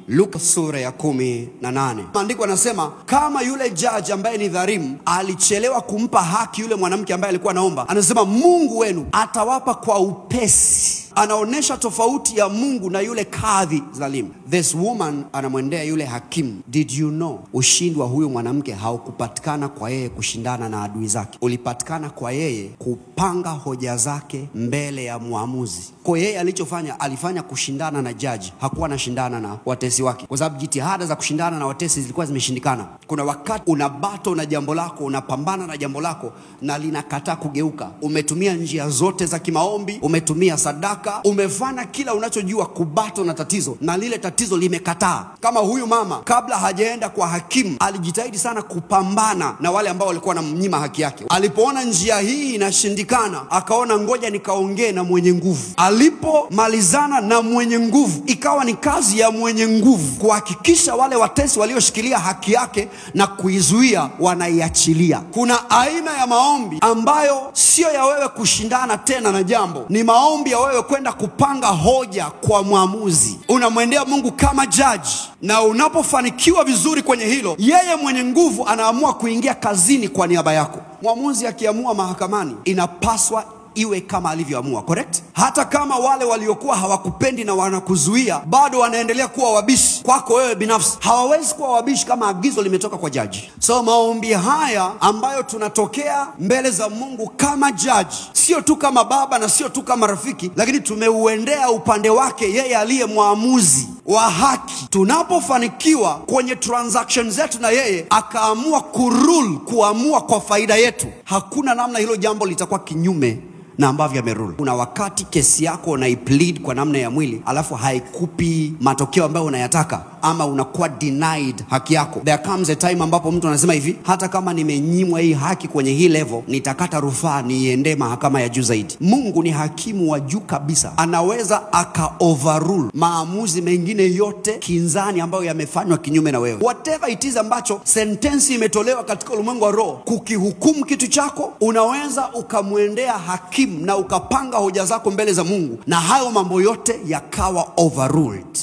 Luka sura ya 18. Maandiko yanasema kama yule judge ambaye ni dhalimu alichelewa kumpa haki yule mwanamke ambaye alikuwa anaomba, anasema Mungu wenu atawapa kwa upesi. Anaonesha tofauti ya Mungu na yule kadhi dhalimu. This woman anamwendea yule hakimu. Did you know ushindi wa huyu mwanamke haukupatikana kwa yeye kushindana na adui zake? Ulipatikana kwa yeye kupanga hoja zake mbele ya muamuzi. Kwa yeye alichofanya, alifanya kushindana na judge, hakuwa anashindana na watesi wake, kwa sababu jitihada za kushindana na watesi zilikuwa zimeshindikana. Kuna wakati una battle na jambo lako, unapambana na jambo lako na linakataa kugeuka. Umetumia njia zote za kimaombi, umetumia sadaka, umefanya kila unachojua kubato na tatizo, na lile tatizo limekataa. Kama huyu mama kabla hajaenda kwa hakimu alijitahidi sana kupambana na wale ambao walikuwa wanamnyima haki yake. Alipoona njia hii inashindikana, akaona ngoja nikaongee na mwenye nguvu. Alipomalizana na mwenye nguvu, ikawa ni kazi ya mwenye nguvu kuhakikisha wale watesi walioshikilia haki yake na kuizuia wanaiachilia. Kuna aina ya maombi ambayo sio ya wewe kushindana tena na jambo, ni maombi ya wewe kwenda kupanga hoja kwa mwamuzi. Unamwendea Mungu kama judge, na unapofanikiwa vizuri kwenye hilo, yeye mwenye nguvu anaamua kuingia kazini kwa niaba yako. Mwamuzi akiamua mahakamani, inapaswa iwe kama alivyoamua, correct? Hata kama wale waliokuwa hawakupendi na wanakuzuia bado wanaendelea kuwa wabishi kwako wewe binafsi, hawawezi kuwa wabishi kama agizo limetoka kwa jaji. So maombi haya ambayo tunatokea mbele za Mungu kama jaji, sio tu kama baba na sio tu kama rafiki, lakini tumeuendea upande wake yeye aliye mwamuzi wa haki. Tunapofanikiwa kwenye transaction zetu na yeye akaamua kurule, kuamua kwa faida yetu, hakuna namna hilo jambo litakuwa kinyume na ambavyo amerule. Kuna wakati kesi yako unaiplead kwa namna ya mwili, alafu haikupi matokeo ambayo unayataka, ama unakuwa denied haki yako. There comes a time ambapo mtu anasema hivi, hata kama nimenyimwa hii haki kwenye hii level, nitakata rufaa niende mahakama ya juu zaidi. Mungu ni hakimu wa juu kabisa, anaweza aka overrule maamuzi mengine yote kinzani ambayo yamefanywa kinyume na wewe. Whatever it is ambacho sentence imetolewa katika ulimwengu wa roho kukihukumu kitu chako, unaweza ukamwendea hakimu na ukapanga hoja zako mbele za Mungu, na hayo mambo yote yakawa overruled.